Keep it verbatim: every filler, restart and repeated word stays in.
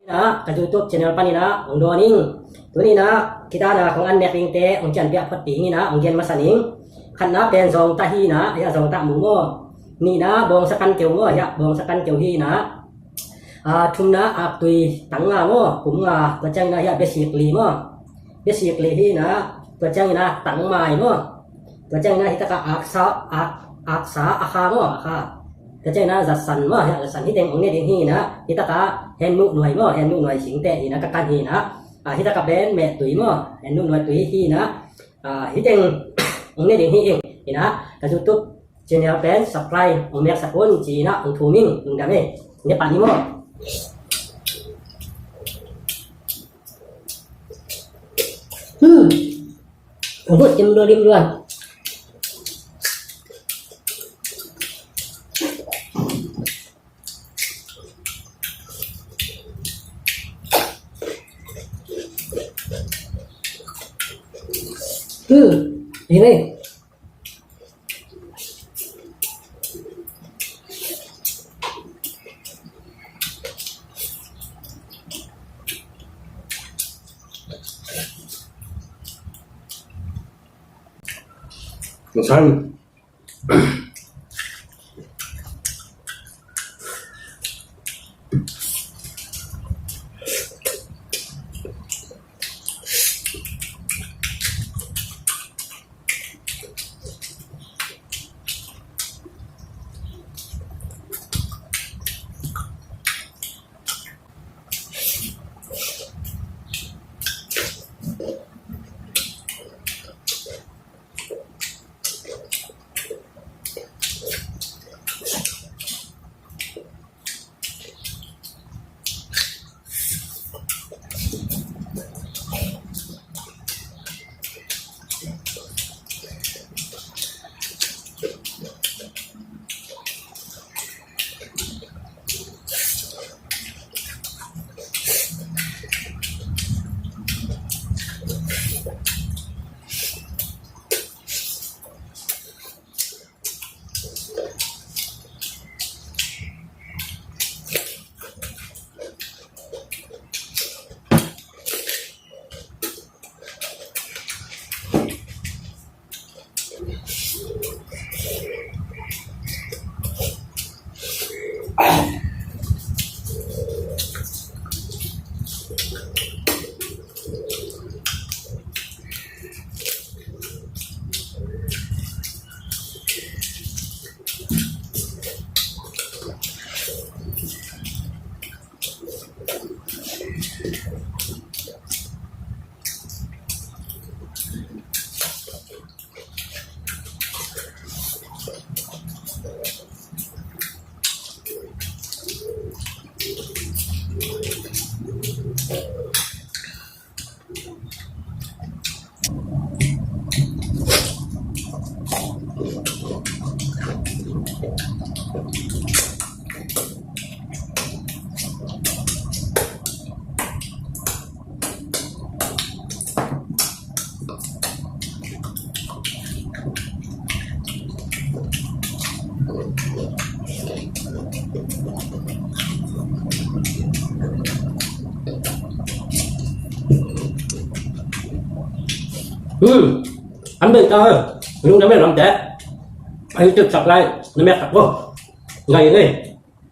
Ina, ka YouTube channel panin ah hong dawn ing. Tuni in ah, khitana kong an nek dingte hong cianpiak phot ding in ah, hong gen masa ning. Khatna pen zawngtah hi in ah, a zawngtah mu maw. Nihna bawngsa kan keu maw, hiah bawngsa kan keu hi in ah. A, thumna aktui tang nga maw, kum nga, tua ciangin ah hiah biasik li maw. Biasik li hi in ah, tua ciangin ah tang mai maw. Tua ciangin ah hitakah aksa, ak, aksa, akha maw, akha. Tua ciangin ah zatsan maw, hiah zatsan hi teng hong ne ding hi in ah, hitakah hennuh nuai maw, hennuh nuai singte hi in ah, ka kan hi in ah. A, hitakah pen mehtui maw, hennuh nuai tui hi in ah. A, hi teng hong ne ding hi ing in ah, ka YouTube channel pen subscribe hong mek sak un ci in ah hong thum ing, lungdam e. Ne pah ni maw. Hmm. Hong buk dim lua, dim lua. Hmm. Ini. Hmm. An bei ta he. Lungdam e lamte. Ai, tuk sak lai. Na mek tak bo. Ngai ngai.